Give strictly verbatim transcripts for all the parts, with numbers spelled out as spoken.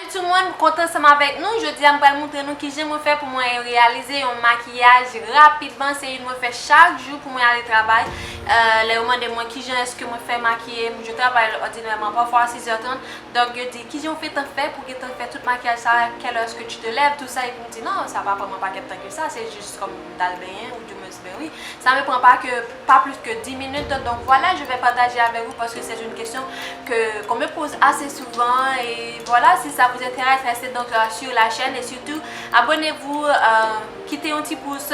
Tout moun, m kontan ansanm avèk nou. Jodi a, m pral montre nou kijan mwen fè pou mwen reyalize yon makiyaj rapidman. Se youn mwen fè chak jou pou mwen ale travay. Euh, lè yo mande mwen kijan èske mwen fè makiye m, je travaille ordinairement parfois à six heures trente. Donk, yo di, kijan w fè tan fè pou gentan fè tout makiyaj sa, quelle heure est-ce que tu te lèves, tout sa, epi m di, non, sa pa pran mwen pakèt tan ke sa, se jis kòm m t al benyen, ou di mwen, ben wi, ça me prend pas que, pas plus que dix minutes. Donc voilà, je vais partager avec vous parce que c'est une question que, qu'on me pose assez souvent. Et voilà, si ça vous intéresse, restez donc euh, sur la chaîne et surtout, abonnez-vous, euh, quittez un petit pouce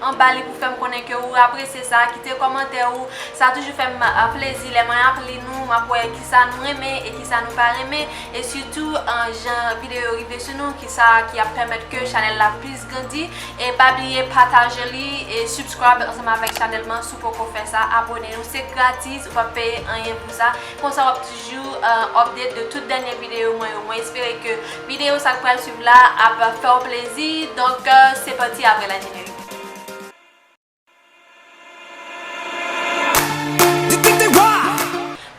anba li pou fè m konnen ke ou apresye sa, kite kòmantè ou, sa toujou fè m euh, plezi lè mwen ap li nou, m ap wè kisa nou renmen e kisa nou pa renmen, e sitou euh, jan videyo yo rive sou nou, kisa ki ap pèmèt ke chanèl la plis grandi. E pa bliye pataje li e subscribe ansanm avèk chanèl mwen si w poko fè sa, abone nou, se gratis, ou p ap peye anyen pou sa. Konsa w ap toujou euh, update de tout dènye videyo mwen yo. Mwen espere ke videyo sa k pral swiv la ap fè w plezi. Donk euh, se pati apre la jenerik.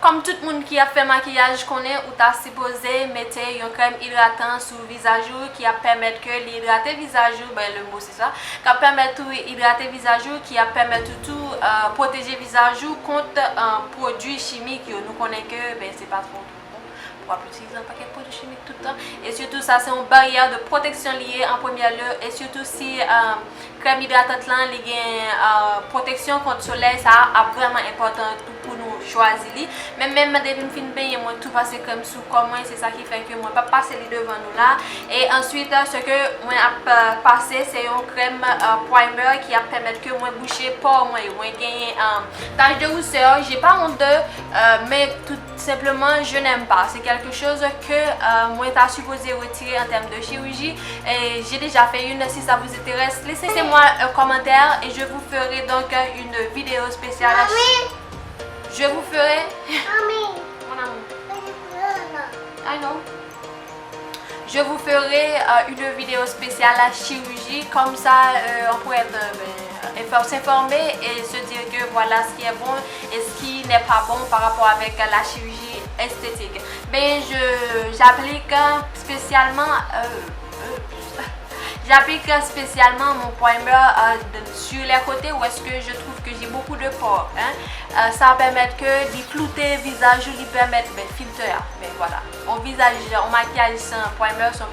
Kòm tout moun ki ap fè makiyaj konnen, ou ta sipoze mete yon krèm idratan sou vizaj ou ki ap pèmèt ke li idrate vizaj ou, ben le mot c'est ça, k ap pèmèt ou idrate vizaj ou, ki ap pèmèt ou tou euh, pwoteje vizaj ou kont euh, pwodui chimik yo. Nou konnen ke ben se pa twò bon pou w ap itilize yon pakèt pwodui chimik tout tan. E sitou sa se yon baryè de pwoteksyon li ye an premyè lye. E sitou si euh, krèm idratant lan li gen euh, pwoteksyon kont solèy, sa ap vrèman enpòtan pou nou chwazi li. Men menm depi m fin benyen, mwen tou pase krèm sou kò mwen, se sa ki fè ke mwen p ap pase li devan nou la. E answit, euh, se ke mwen ap euh, pase, se yon krèm euh, primer ki ap pèmèt ke mwen bouche pò mwen yo. Mwen genyen euh, tache de rousseur, j'ai pas honte de, euh, men tout simplement, je n'aime pas. C'est quelque chose que euh, mwen ta sipoze retire en termes de chirurgie. Et j'ai déjà fait une. Si ça vous intéresse, laissez-moi un commentaire et je vous ferai donc euh, une vidéo spéciale. Je vous ferai. Mon amour. I know. Je vous ferai euh, une vidéo spéciale à chirurgie. Comme ça, euh, on pourrait être, euh, ben, s'informer et se dire que voilà ce qui est bon et ce qui n'est pas bon par rapport avec la chirurgie esthétique. Ben, je, j'applique euh, spécialement euh, euh, j'applique spécialement mon primer euh, sur les côtés où est-ce que je trouve que j'ai beaucoup de pores. Hein. Euh, ça permet que de flouter visage ou li permet ben, filter. Ben voilà. On visage, on maquillage sans primer, son,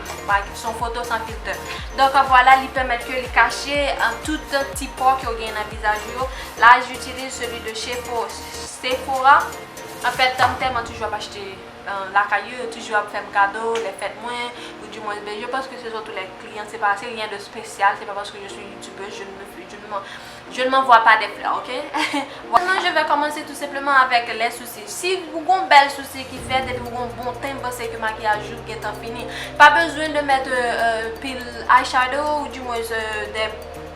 son photo sans filter. Donc voilà, li permet que li cache euh, tout petit pore que vous gagnez dans le visage. Là, j'utilise celui de chez Sephora. En fait, je suis tellement toujours acheter lakay yo, yo toujou ap fè m kado lè fèt mwen, ou du moins, ben, je pense que ce sont tous les clients, c'est pas, c'est rien de spécial, c'est pas parce que je suis youtubeuse, je ne me fais, je ne m'en, je ne m'envoie pas des fleurs, ok? Maintenant, je vais commencer tout simplement avec les sourcils. Si ou gon bèl sourcils ki fèt epi ou gon bon ten, m panse ke makiyaj ou gentan fini. Pas besoin de mettre euh, pil eyeshadow ou du moins euh, des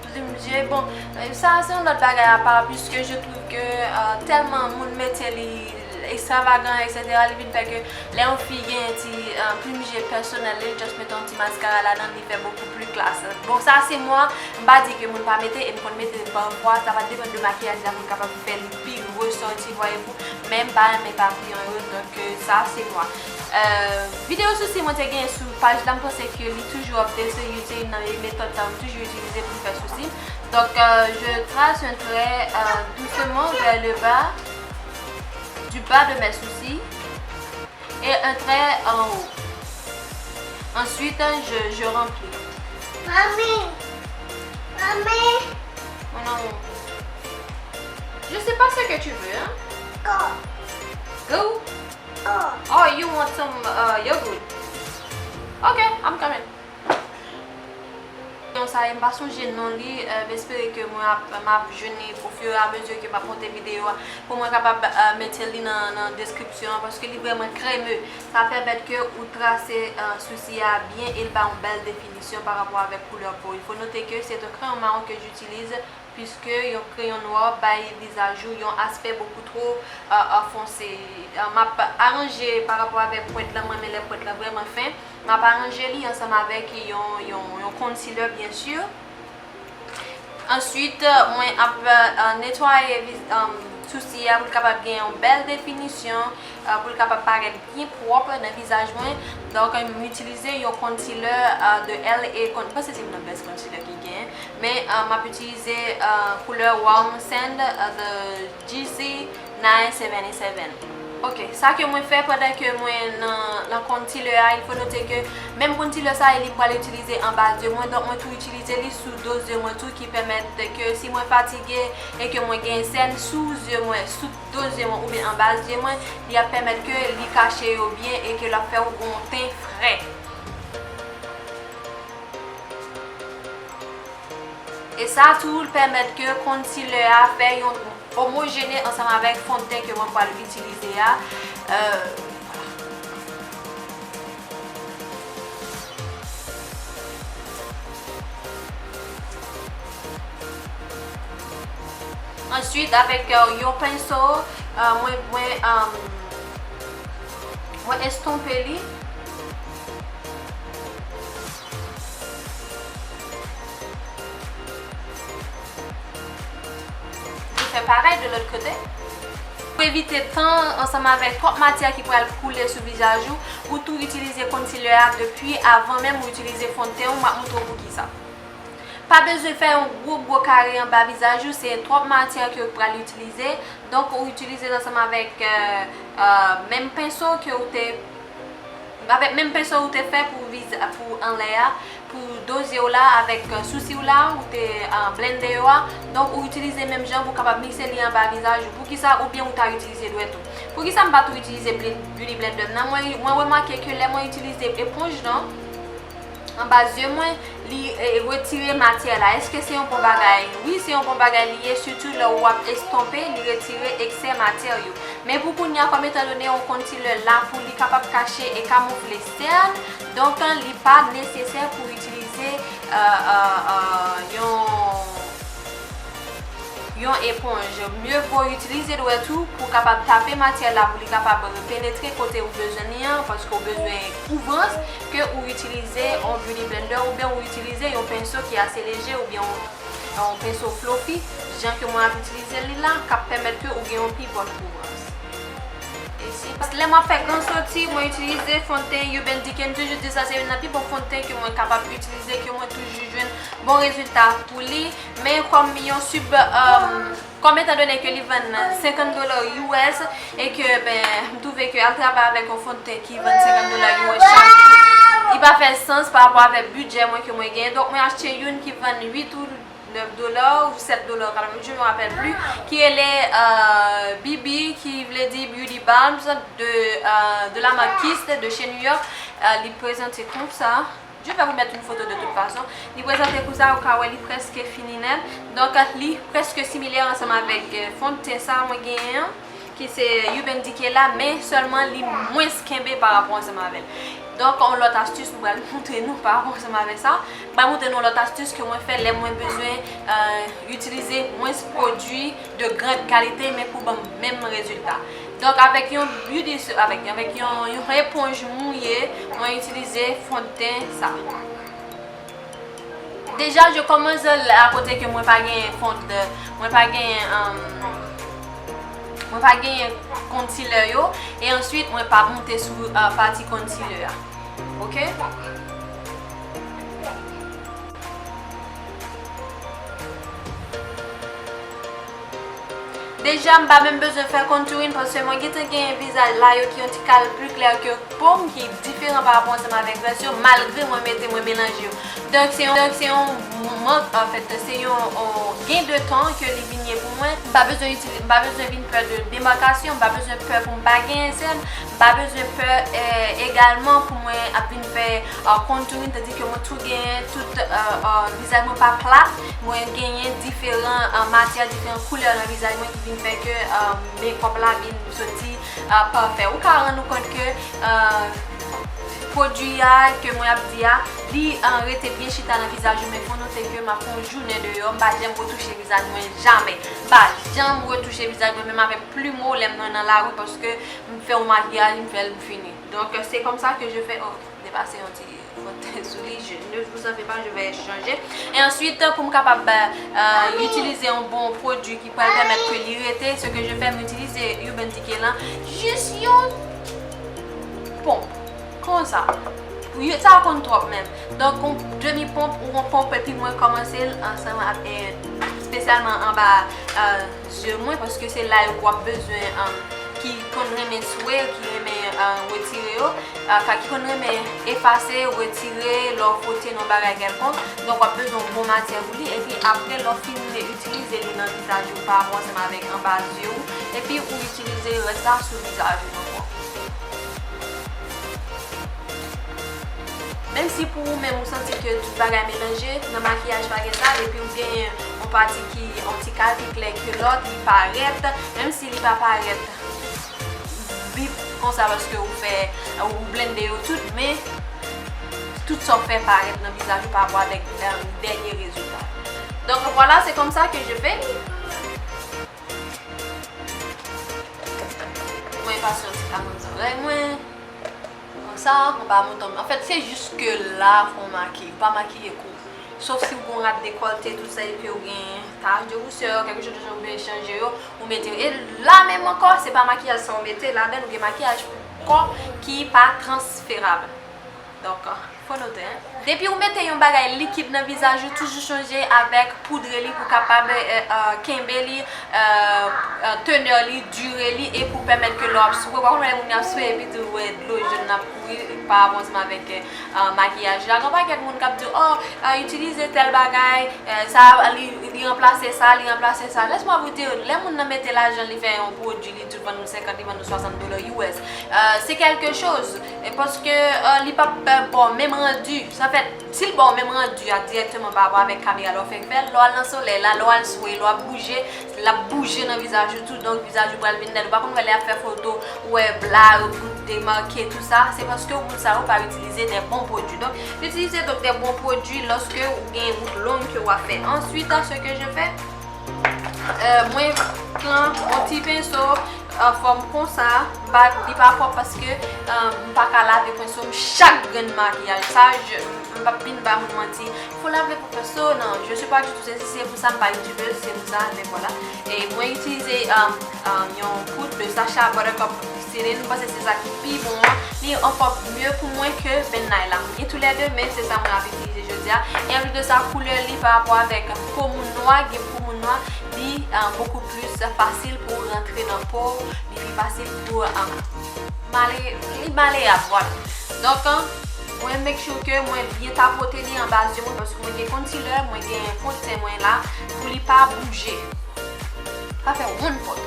plumes yeux. Bon, euh, sa se yon lòt bagay apa, puisque je trouve que euh, tèlman moun mete li ekstravagan, et cetera, li vin fè ke lè yon fi gen ti euh, plim je pèsonèl li, just mete yon ti maskara ladan, li fè beaucoup plus classe. Bon, sa se mwen, m pa di ke moun pa mete, e m konn mete pafwa, sa va depann de makiyaj la pou m kapab fè li pi resòti, voyez-vous, men m pa renmen papiyon yo, donk euh, sa se mwen. Euh, videyo sourcils mwen te gen sou paj la, m panse ke li toujou update, se youn, se youn nan metòd sa m toujou itilize pou m fè sourcils. Donc, euh, je trace un trait euh, doucement vers le bas, du bas de mes sourcils, et un trait en haut. Ensuite, je, je remplis. Mami, mami. Mon amour. Je sais pas ce que tu veux, hein? Go. Go. Oh. Oh, you want some uh, yogurt? Okay, I'm coming. Yon sa, m pa sonje non li, euh, m espere ke mwen ap, m ap jwenn li au fur et à mesure ke m ap monte videyo a, pou mwen kapab euh, mete li nan, nan deskripsyon an, paske li vrèman kreme. Sa pèmèt ke ou trase euh, sourcils a byen e l ba yon bèl definisyon pa rapò avèk koulè po. Il faut noter que c'est un crayon marron que j'utilise puisque yon kreyon nwa bay vizaj ou yon aspè beaucoup trop euh, euh, foncé. Euh, m ap aranje pa rapò avèk pwent lan, mwen renmen lè pwent lan vrèman fen. M ap aranje li ansanm avèk yon, yon, yon concealer, byen si. Answit, mwen ap euh, netwaye viz, euh, sousi a pou l kapab gen yon bèl definisyon, euh, pou l kapab parèt byen pwòp nan vizaj mwen. Donk, m itilize yon concealer, euh, de L A, con-, m panse se youn nan best concealer ki gen, men, euh, m ap itilize, euh, koulè Warm Sand, euh, de G C nine seventy-seven. Ok, sa ke mwen fè pandan ke mwen nan, nan concealer a, il faut noter ke menm concealer sa, li pral itilize anba zye mwen, donk mwen tou itilize li sou do zye mwen tou, ki pèmèt ke si mwen fatige e ke mwen gen sèn sou zye mwen, sou do zye mwen oubyen anba zye mwen, li ap pèmèt ke li kache yo byen e ke l ap fè w gen yon ten frè. E sa tou pèmèt ke concealer a fè yon omojene ansanm avèk fon de ten ke mwen pral itilize a. Euh, Answit, avèk, euh, yon penso, euh, mwen, mwen, euh, mwen estonpe li. Li fè parèy de lòt kote. Pou evite tan ansanm avèk twòp matyè ki pral koule sou vizaj ou, ou tou itilize concealer a depi avan menm ou itilize fon de ten ou, m ap montre w poukisa. Pa bezwen fè yon gwo, gwo kare anba vizaj ou, se twòp matyè ke w pral itilize. Donk, ou itilize l ansanm avèk, euh, euh, menm penso ke ou te, avèk menm penso ou te fè pou viza-, pou anlè a, pou do zye w la, avèk, euh, sousi w la, ou te, euh, blende yo a. Donk, ou itilize menm jan pou w kapab mikse li anba vizaj ou. Poukisa? Oubyen ou ta itilize dwèt ou. Poukisa m pa tou itilize blen-, beauty blender m nan? Mwen, mwen remake ke lè mwen itilize eponj lan, anba zye mwen, li, e, retire matyè la. Èske se yon bon bagay? Wi, se yon bon bagay li ye, sitou lè w ap estonpe, li retire eksè matyè yo. Men pou kounye a, kòm etandone yon concealer la pou li kapab kache e kamoufle sèn, donk, li pa nesesè pou itilize, euh, euh, euh, yon yon eponj. Mye vo itilize dwèt ou pou kapab tape matyè la, pou li kapab penetre kote ou bezwen li an, paske ou bezwen kouvrans, ke ou itilize yon beauty blender oubyen ou itilize yon penso ki ase leje oubyen yon, yon penso fluffy, jan ke mwen ap itilize li la, k ap pèmèt ke ou gen yon pi bòn kouvrans. E si, paske lè m ap fè gran soti, mwen itilize fon de ten Urban Decay, m toujou di sa, se youn nan pi bon fon de ten ke mwen kapab itilize, ke mwen toujou jwenn bon rezilta pou li. Men kòm yon sub, euh, kòm etandone ke li vann senkant dola U S e ke, ben, m twouve ke al travay avèk yon fon de ten ki vann senkant dola U S chak jou, li pa fè sans pa rapò avèk bidjè mwen ke mwen genyen. Donk, mwen achte youn ki vann uit ou nèf dola ou sèt dola, quand même, je me rappelle plus, ki rele, euh, B B, ki vle di Beauty Balms de, euh, de la marque Kist de chez New York. Euh, li prezante konsa. Je vais vous mettre une photo de toute façon. Li prezante konsa, ou ka wè li prèske fini nèt. Donk, li prèske similè ansanm avèk, euh, fon de ten sa mwen genyen an, ki se Urban Decay la, men sèlman li mwens kenbe pa rapò ansanm avè l. Donk, yon lòt astis, m pral montre nou pa rapò ansanm avè sa. M pral montre nou yon lòt astis ke mwen fè lè mwen bezwen, euh, itilize mwens pwodui de grande qualité, men pou ban m menm rezilta. Donk, avèk yon beauty, avèk, avèk yon, yon eponj mouye, mwen itilize fon de ten sa. Deja, je commence la kote ke mwen pa gen fon de, mwen pa gen, um, mwen pa gen concealer yo, e answit, mwen pa monte sou, uh, pati concealer a. Ok? Deja, m pa menm bezwen fè contouring paske mwen gentan gen vizaj la yo ki yon ti kal pli klè ke po m, ki diferan pa rapò ansanm avèk rès yo, malgre mwen mete, mwen melanje yo. Donk, se yon, donk, se yon mank, anfèt, se yon, yon gain de temps ke li vin ye pou mwen. M pa bezwen itili-, m pa bezwen vin pè de demarkasyon, m pa bezwen pè pou m pa genyen sèn, m pa bezwen pè, eh, egalman pou mwen ap vin fè, eh, contouring, tandis ke mwen tou genyen tout, eh, eh, vizaj mwen pa plat, mwen genyen diferan, eh, matyè, diferan koulè nan vizaj mwen ki vin fè ke, eh, makeup la vin soti, eh, pafè. Ou ka rann ou kont ke, eh, pwodui a ke mwen ap di a, li, eh, rete byen chita nan vizaj ou, men fò note ke m ap fè yon jounen deyò, m pa janm retouche vizaj mwen, jamè. M pa janm retouche vizaj mwen, menm avèk plimo, lè m nan lari, paske m fè yon makiyaj, m fè l, m fini. Donk, se konsa ke je fè, oh, de Pase yon ti fòt sou li, je ne vous en fais pas, je vais changer. E answit, pou m kapab, euh, itilize yon bon pwodui ki pral pèmèt ke li rete, ce que je fais, m itilize Urban Decay lan, jis yon ponp, konsa. Yo, sa konn twòp menm. Donk, yon demi ponp ou yon ponp, epi mwen kòmanse l ansanm ak, eh, espesyalman anba, eh, zye mwen, paske se la yo w ap bezwen, eh, ki konn renmen swe, ki renmen, eh, retire yo, eh, ka, ki konn renmen efase, retire, lè w fwote nan bagay kèlkonk. Donk, w ap bezwen yon bon matyè pou li, epi apre, lè w fin itilize li nan vizaj ou, pa rapò ansanm avèk anba zye ou, epi ou itilize rès la sou vizaj ou ankò. Menm si pou ou menm ou santi ke tout bagay melanje, nan makiyaj pa gen sa, depi ou gen yon pati ki yon ti kal ki klè ke lòt, li parèt, menm si li pa parèt bip konsa paske ou fè, ou blende yo tout, men tout sa w fè parèt nan vizaj ou pa rapò avèk, euh, dènye rezilta. Donk, vwala, se konsa ke je fais. Mwen pase yon ti kal nan zòrèy mwen. Konsa, mwen pa monte. Anfèt, se jis ke la, fò w makiye. Pa makiye kou. Sof si w gen yon rad dekòlte, tout sa, epi w gen tach de wousè, kèlkeswa de jan w vle chanje yo, ou mete yo. E la menm ankò, se pa makiyaj sa w mete ladan l, ou gen makiyaj pou kò ki pa transferab. Donk, fò note, hein. Depi ou mete yon bagay likid nan vizaj ou, toujou chonje avèk poudre li pou kapab, eh, eh, kenbe li, eh, eh, tenè li, dire li, e pou pèmèt ke lè w ap swe, ou pa konn lè moun ap swe epi tou wè dlo jòn nan ap kouri pa rapò ansanm avèk, eh, eh, makiyaj la. Gen pakèt moun k ap di, oh, eh, itilize tèl bagay, eh, sa, li, li ranplase sa, li ranplase sa. Laisse-moi vous dire, lè moun nan mete lajan li fè yon pwodui, li di l vann ou senkant, li vann ou swasant dola U S. Eh, se kèlke choz, e paske, eh, li p ap, eh, ba w menm randi. Sa fèt, si l ba w menm randi a dirèkteman pa rapò avèk kamera lè w fèk fè l, lè w al nan solèy la, lè w al swe, lè w ap bouje, l ap bouje nan vizaj ou tou, donk vizaj ou pral vin nèt. Ou pa konn wè lè y ap fè foto, ou wè bla, bout demake, tou sa, se paske bout sa yo pa itilize de bon pwodui. Donk, itilize donk de bon pwodui lòske ou gen wout long ke w ap fè. Answit, ce que je fais, euh, mwen pran yon ti penso, euh, fòm konsa, pa, li pa pwòp paske, euh, m pa ka lave penso m chak grenn makiyaj. Sa, je, m p ap vin ba moun manti. Fò lave pou penso, non, je suis pas du tout ceci, se pou sa m pa youtubèz, se pou sa, men vwala. E mwen itilize, um, um, yon poud de Sacha Buttercup Glycerin, m panse se sa ki pi bon an. Li ankò mye pou mwen ke Van Nyl la. M gen toulède, men se sa mwen ap itilize jodi a. E anplis de sa, koulè li pa rapò avèk po moun nwa, gen po moun nwa, li, um, beaucoup plus facile pou rantre nan po w, li pi fasil pou, um, male, li maleyab, vwala. Donk, um, mwen make sure ke mwen byen tapote li anba zye mwen, paske mwen gen concealer, mwen gen fon de ten mwen la, pou li pa bouje. Pa fè wonn fòt.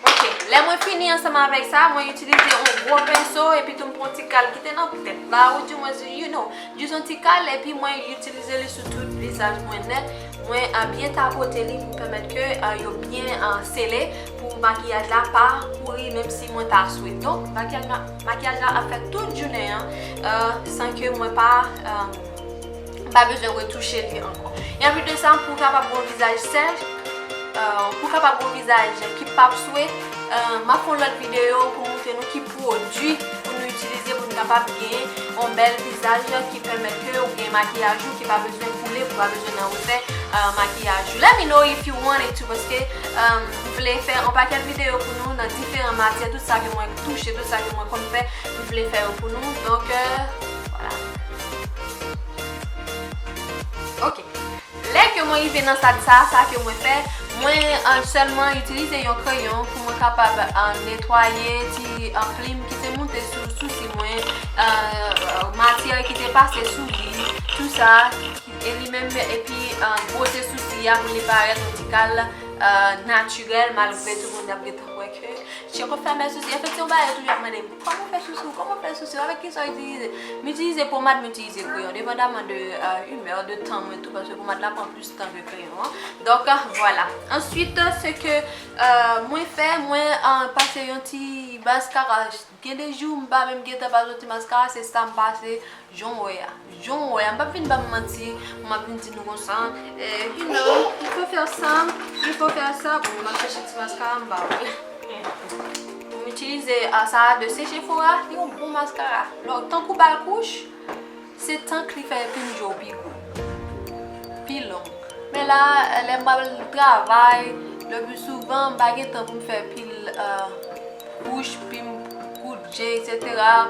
Ok, lè mwen fini ansanm avèk sa, mwen itilize yon gwo penso, epi tou m pran yon ti kal ki te nan tèt la, ou dimwen, you know, jis yon ti kal, epi mwen itilize li sou tout vizaj mwen nèt. Mwen, ah, byen tapote li pou pèmèt ke, ah, yo byen, ah, sele, pou makiyaj la pa kouri, menm si mwen ta swe. Donk, makiyaj la, makiyaj la ap fè tout jounen an, euh, san ke mwen pa, euh, m pa bezwen retouche li ankò. E anplis de sa, pou w kapab gen yon vizaj sèch, euh, pou w kapab gen yon vizaj ki p ap swe, euh, m ap fè yon lòt videyo pou montre nou ki pwodui pou nou itilize pou nou kapab gen yon bèl vizaj ki pèmèt ke ou gen makiyaj ou ki pa bezwen koule, pou pa bezwen nan refè, euh, makiyaj ou. Let me know if you wanted to, paske, euh, m vle fè yon pakèt videyo pou nou nan diferan matyè, tout sa ke mwen touche, tout sa ke mwen konn fè, m vle fè yo pou nou. Donk, euh, vwala. Ok. Lè ke mwen rive nan stad sa, sa ke mwen fè, mwen, euh, sèlman itilize yon kreyon pou mwen kapab, euh, netwaye ti, euh, plim ki te moute sou sousi mwen, euh, matyè ki te pase sou li, tou sa, e li menm, epi, euh, bwoze sousi a pou li parèt yon ti kal, euh, natirèl, malgre tout moun ap gentan wè ke Cheko fèmen sousi. Efektivman, yo toujou ap mande m, "Kòman w fè sousi w? Kòman w fè sousi w? Avèk kisa w itilize?" M itilize pomad, m itilize kreyon, depandaman de, euh, imè, de tan mwen tou, paske pomad la pran plis tan ke kreyon an. Donk, euh, vwala. Answit, se ke, euh, mwen fè, mwen, euh, pase yon ti maskara Gen de jou m pa menm gentan pase yon ti maskara, se sa m pase, jan w wè a. Jan w wè a, m p ap vin ban m manti, m ap vin di nou konsa, eh, you know, il faut faire ça, il faut faire ça. Bon, m ap chèche ti maskara m ba w. Pou m itilize, ah, sa a de Sephora, li yon bon maskara. Lò, tankou bal kouch, se tank li fè pil je w pi gwo, pi long. Men la, lè m al travay, le pli souvan, m pa gen tan pou m fè pil, euh, kouch, pi m kout je, et cetera.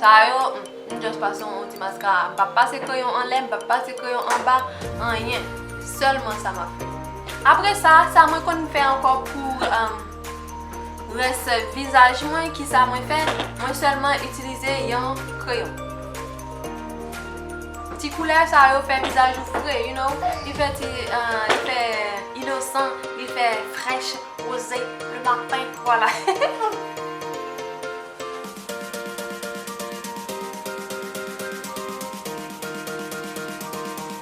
Sa yo, m, m just pase yon ti maskara. M p ap pase kreyon anlè, m p ap pase kreyon anba, anyen. Sèlman sa m ap fè. Apre sa, sa mwen konn fè ankò pou, euh, rès vizaj mwen, kisa mwen fè? Mwen sèlman itilize yon kreyon. Ti koulè sa yo fè vizaj ou fre, you know. Li fè ti, euh, li fè inosan, li fè frèch, oze, le maten, vwala.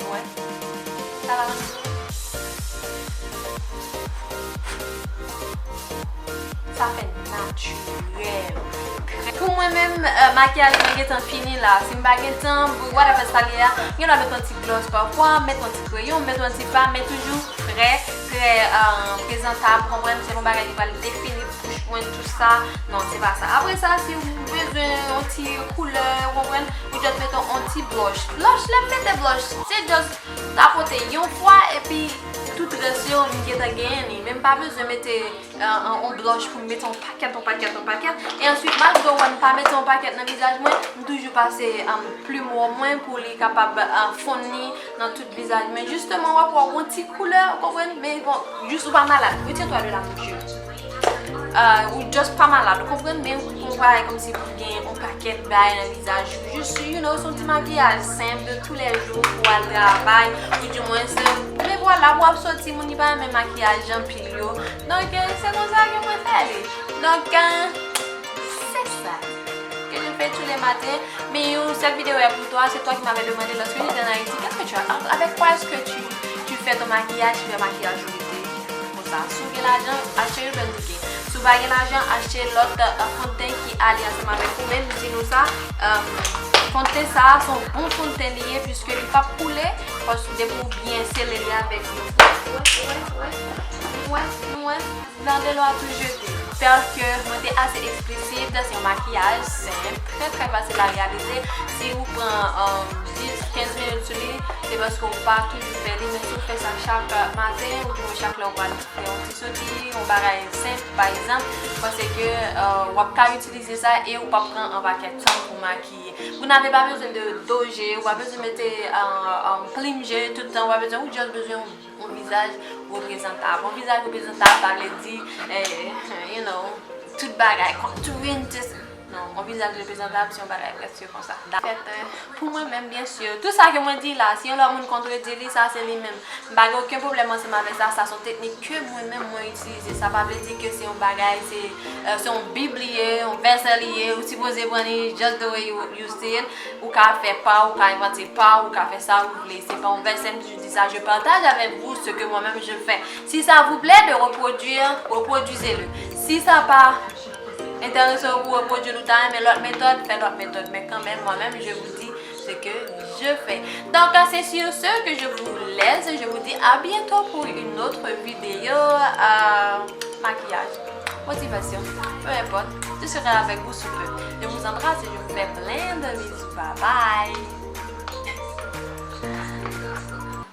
Wè. Sa va nan Sa fè natirèl. Pou mwen menm, euh, makiyaj mwen gentan fini la. Si m pa gentan, whatever sa l ye a, m gen dwa met yon ti glòs pafwa, met yon ti kreyon, met yon ti pa, men toujou trè, trè, euh, prezantab, ou konprann, se yon bagay ki pral defini bouch mwen, tout sa. Non, se pa sa. Apre sa, si w bezwen yon ti koulè, ou konprann, ou just mete yon ti blush. Blush, lè m mete blush, se just tapote yon fwa, epi tout rès yo, m gentan genyen li. Men m pa bezwen mete, euh, yon blush pou m mete yon pakèt, yon pakèt, yon pakèt. E answit, malgre w wè m pa mete yon pakèt nan vizaj mwen, m toujou pase, euh, plim wòm mwen pou li kapab, euh, fonn li nan tout vizaj mwen. Jisteman, w ap wè yon ti koulè, ou konprann? Men bon, jis ou pa malad. Retire-toi de la mouture. Euh, ou just pa malad, ou konprann? Men yon bagay kòmsi pou gen yon pakèt bagay nan vizaj ou. Jis, you know, se yon ti makiyaj senp de tou lè jou pou al travay, ou di mwen se, men vwala, w ap soti, moun ki pa renmen makiyaj anpil yo. Donk, euh, se konsa ke mwen fè li. Donk, euh, c'est ça que je fais tous les matins. Mais une seule vidéo est pour toi, c'est toi qui m'avais demandé lorsque j'étais en Haïti, qu'est-ce que tu as, avec quoi est-ce que tu, tu fais ton maquillage, tu fais maquillage ou rete konsa. Si w gen lajan, achte Urban Decay. Si w pa gen lajan, achte lòt, euh, fond de teint ki ale ansanm avèk ou menm, di nou sa, euh, fond de teint sa a, se yon bon fond de teint li ye, puiske li p ap koule, paske depi w byen sele li avèk yon, wè, wè, wè, wè, wè, wè. Dans de l'eau à tout jeter. Pèske mwen te ase eksplisit, se yon makiyaj senp, trè, trè fasil a reyalize. Si ou pran, um, dis, kenz minit sou li, se paske ou pa toujou fè li, men si ou fè sa chak maten, ou di mwen chak lè ou pral fè yon ti soti, yon bagay senp, pa egzanp, mwen panse ke, uh, w ap ka itilize sa e ou p ap pran yon pakèt tan pou makiye. Vous n'avez pas besoin de do je, ou pa bezwen mete, uh, um, plim je tout tan, ou pa bezwen, ou just bezwen yon vizaj reprezantab. Yon vizaj reprezantab, sa vle di, eh, you know, tout bagay, contouring, just, non, yon vizaj reprezantab, se yon bagay prèske konsa. Fèt, eh, pou mwen menm, byen si, tout sa ke mwen di la, si yon lòt moun kontredi li, sa se li menm. M pa gen okenn pwoblèm ansanm avèk sa, sa se yon teknik ke mwen menm mwen itilize. Sa pa vle di ke se yon bagay, se, eh, se yon bib li ye, yon vèsè li ye, ou sipoze pran li just the way you, you see it. Ou ka fè pa w, ou ka envante pa w, ou ka fè sa ou vle. Se pa yon vèsè m toujou di sa, je partage avec vous ce que moi-même je fais. Si ça vous plaît de reproduire, reproduisez-le. Si sa pa enterese w pou repwodui l, ou ta renmen lòt metòd, fè lòt metòd. Men kanmenm, moi-même, je vous dis ce que je fais. Donc, c'est sur ce que je vous laisse. Je vous dis à bientôt pour une autre vidéo. Euh, maquillage, motivation, peu importe. Je serai avec vous sous peu. Je vous embrasse et je vous fais plein de bisous. Bye bye.